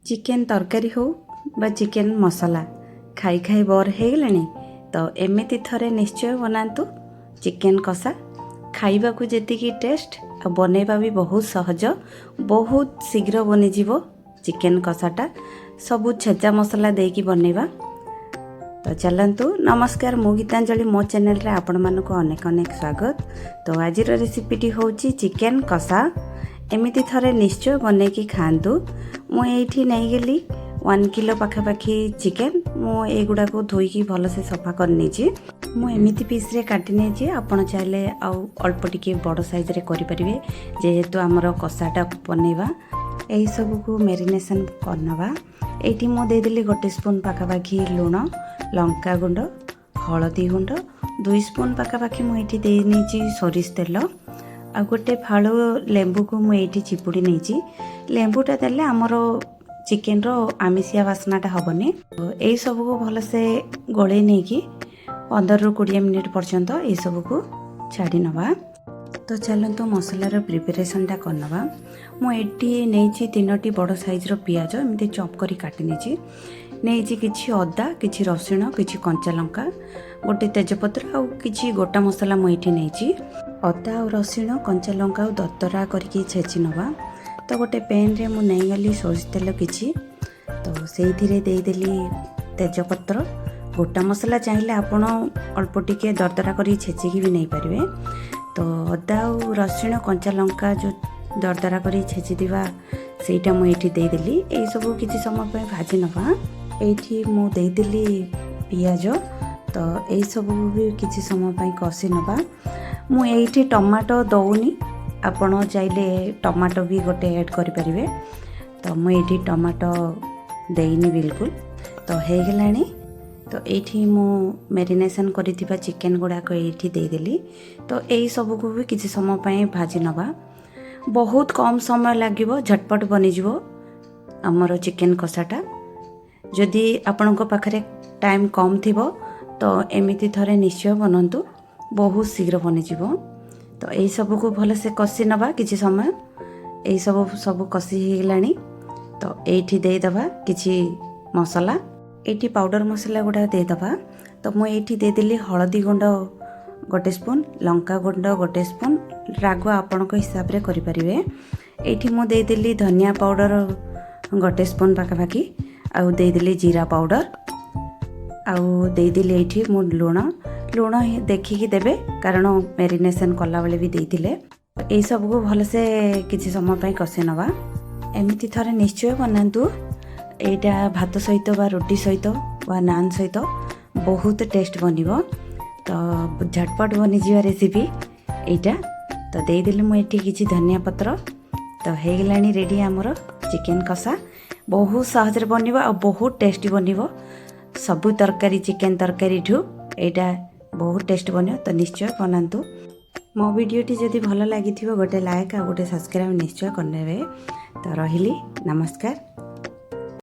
Chicken ତରକାରୀ ହେଉ ବା ଚିକେନ୍ ମସଲା, ଖାଇ ଖାଇ ବୋର୍ ହେଇଗଲେଣି ତ ଏମିତି ଥରେ ନିଶ୍ଚୟ ବନାନ୍ତୁ ଚିକେନ୍ କଷା। ଖାଇବାକୁ ଯେତିକି ଟେଷ୍ଟ ଆଉ ବନେଇବା ବି ବହୁତ ସହଜ। ବହୁତ ଶୀଘ୍ର ବନିଯିବ ଚିକେନ୍ କଷାଟା। ସବୁ ଛେଚା ମସଲା ଦେଇକି ବନେଇବା। ତ ଚାଲନ୍ତୁ। ନମସ୍କାର, ମୁଁ ଗୀତାଞ୍ଜଳି। ମୋ ଚ୍ୟାନେଲରେ ଆପଣମାନଙ୍କୁ ଅନେକ ଅନେକ ସ୍ୱାଗତ। ତ ଆଜିର ରେସିପିଟି ହେଉଛି ଚିକେନ୍ କଷା। ଏମିତି ଥରେ ନିଶ୍ଚୟ ବନେଇକି ଖାଆନ୍ତୁ। ମୁଁ ଏଇଠି ନେଇଗଲି 1 କିଲୋ ପାଖାପାଖି ଚିକେନ୍। ମୁଁ ଏଇଗୁଡ଼ାକୁ ଧୋଇକି ଭଲସେ ସଫା କରିନେଇଛି। ମୁଁ ଏମିତି ପିସ୍ରେ କାଟି ନେଇଛି। ଆପଣ ଚାହିଁଲେ ଆଉ ଅଳ୍ପ ଟିକେ ବଡ଼ ସାଇଜ୍ରେ କରିପାରିବେ। ଯେହେତୁ ଆମର କଷାଟା ବନେଇବା, ଏଇସବୁକୁ ମ୍ୟାରିନେସନ୍ କରିନେବା। ଏଇଠି ମୁଁ ଦେଇଦେଲି 1 ସ୍ପୁନ୍ ପାଖାପାଖି ଲୁଣ, ଲଙ୍କା ଗୁଣ୍ଡ, ହଳଦୀ ଗୁଣ୍ଡ। 2 ସ୍ପୁନ୍ ପାଖାପାଖି ମୁଁ ଏଇଠି ଦେଇ ନେଇଛି ସୋରିଷ ତେଲ। ଆଉ ଗୋଟେ ଫାଳ ଲେମ୍ବୁକୁ ମୁଁ ଏଇଠି ଚିପୁଡ଼ି ନେଇଛି। ଲେମ୍ବୁଟା ଦେଲେ ଆମର ଚିକେନର ଆମିଷିଆ ବାସ୍ନାଟା ହେବନି। ଏଇସବୁକୁ ଭଲସେ ଗୋଳେଇ ନେଇକି 15ରୁ 20 ମିନିଟ୍ ପର୍ଯ୍ୟନ୍ତ ଏଇସବୁକୁ ଛାଡ଼ି ନେବା। ତ ଚାଲନ୍ତୁ, ମସଲାର ପ୍ରିପାରେସନ୍ଟା କରିନେବା। ମୁଁ ଏଠି ନେଇଛି ତିନୋଟି ବଡ଼ ସାଇଜ୍ର ପିଆଜ, ଏମିତି ଚପ୍ କରି କାଟି ନେଇଛି। ନେଇଛି କିଛି ଅଦା, କିଛି ରସୁଣ, କିଛି କଞ୍ଚା ଲଙ୍କା, ଗୋଟେ ତେଜପତ୍ର ଆଉ କିଛି ଗୋଟା ମସଲା ମୁଁ ଏଇଠି ନେଇଛି। ଅଦା ଆଉ ରସୁଣ, କଞ୍ଚା ଲଙ୍କା ଆଉ ଦରଦରା କରିକି ଛେଚି ନେବା। ତ ଗୋଟେ ପ୍ୟାନ୍ରେ ମୁଁ ନେଇଗଲି ସୋରିଷ ତେଲ କିଛି। ତ ସେଇଥିରେ ଦେଇଦେଲି ତେଜପତ୍ର, ଗୋଟା ମସଲା। ଚାହିଁଲେ ଆପଣ ଅଳ୍ପ ଟିକେ ଦରଦରା କରିକି ଛେଚିକି ବି ନେଇପାରିବେ। ତ ଅଦା ଆଉ ରସୁଣ, କଞ୍ଚା ଲଙ୍କା ଯେଉଁ ଦରଦରା କରି ଛେଚିଥିବା, ସେଇଟା ମୁଁ ଏଇଠି ଦେଇଦେଲି। ଏଇସବୁ କିଛି ସମୟ ପାଇଁ ଭାଜି ନେବା। ଏଇଠି ମୁଁ ଦେଇଦେଲି ପିଆଜ। ତ ଏଇସବୁ ବି କିଛି ସମୟ ପାଇଁ କଷି ନେବା। ମୁଁ ଏଇଠି ଟମାଟୋ ଦେଉନି। ଆପଣ ଚାହିଁଲେ ଟମାଟୋ ବି ଗୋଟେ ଆଡ଼୍ କରିପାରିବେ। ତ ମୁଁ ଏଇଠି ଟମାଟୋ ଦେଇନି ବିଲକୁଲ। ତ ହେଇଗଲାଣି। ତ ଏଇଠି ମୁଁ ମ୍ୟାରିନେସନ୍ କରିଥିବା ଚିକେନ୍ ଗୁଡ଼ାକ ଏଇଠି ଦେଇଦେଲି। ତ ଏଇ ସବୁକୁ ବି କିଛି ସମୟ ପାଇଁ ଭାଜି ନେବା। ବହୁତ କମ୍ ସମୟ ଲାଗିବ, ଝଟପଟ ବନିଯିବ ଆମର ଚିକେନ୍ କଷାଟା। ଯଦି ଆପଣଙ୍କ ପାଖରେ ଟାଇମ୍ କମ୍ ଥିବ, ତ ଏମିତି ଥରେ ନିଶ୍ଚୟ ବନାନ୍ତୁ, ବହୁତ ଶୀଘ୍ର ବନିଯିବ। ତ ଏଇସବୁକୁ ଭଲସେ କଷି ନେବା କିଛି ସମୟ। ଏଇସବୁ ସବୁ କଷି ହେଇଗଲାଣି। ତ ଏଇଠି ଦେଇଦେବା କିଛି ମସଲା। ଏଇଠି ପାଉଡ଼ର ମସଲା ଗୁଡ଼ା ଦେଇଦେବା। ତ ମୁଁ ଏଇଠି ଦେଇଦେଲି ହଳଦୀ ଗୁଣ୍ଡ 1 ସ୍ପୁନ୍, ଲଙ୍କା ଗୁଣ୍ଡ 1 ସ୍ପୁନ୍। ରାଗ ଆପଣଙ୍କ ହିସାବରେ କରିପାରିବେ। ଏଇଠି ମୁଁ ଦେଇଦେଲି ଧନିଆ ପାଉଡ଼ର 1 ସ୍ପୁନ୍ ପାଖାପାଖି ଆଉ ଦେଇଦେଲି ଜିରା ପାଉଡ଼ର ଆଉ ଦେଇଦେଲି ଏଇଠି ମୁଁ ଲୁଣ। ଲୁଣ ଦେଖିକି ଦେବେ, କାରଣ ମ୍ୟାରିନେସନ୍ କଲାବେଳେ ବି ଦେଇଥିଲେ। ଏଇସବୁକୁ ଭଲସେ କିଛି ସମୟ ପାଇଁ କଷି ନେବା। ଏମିତି ଥରେ ନିଶ୍ଚୟ ବନାନ୍ତୁ। ଏଇଟା ଭାତ ସହିତ ବା ରୁଟି ସହିତ ବା ନାନ୍ ସହିତ ବହୁତ ଟେଷ୍ଟ ବନିବ। ତ ଝଟପଟ ବନିଯିବା ରେସିପି ଏଇଟା। ତ ଦେଇଦେଲି ମୁଁ ଏଠି କିଛି ଧନିଆ ପତ୍ର। ତ ହେଇଗଲାଣି ରେଡ଼ି ଆମର ଚିକେନ୍ କଷା। ବହୁତ ସହଜରେ ବନିବ ଆଉ ବହୁତ ଟେଷ୍ଟି ବନିବ। ସବୁ ତରକାରୀ, ଚିକେନ୍ ତରକାରୀଠୁ ଏଇଟା ବହୁତ ଟେଷ୍ଟ ବନିବ। ତ ନିଶ୍ଚୟ ବନାନ୍ତୁ। ମୋ ଭିଡ଼ିଓଟି ଯଦି ଭଲ ଲାଗିଥିବ, ଗୋଟେ ଲାଇକ୍ ଆଉ ଗୋଟେ ସବସ୍କ୍ରାଇବ୍ ନିଶ୍ଚୟ କରିନେବେ। ତ ରହିଲି, ନମସ୍କାର।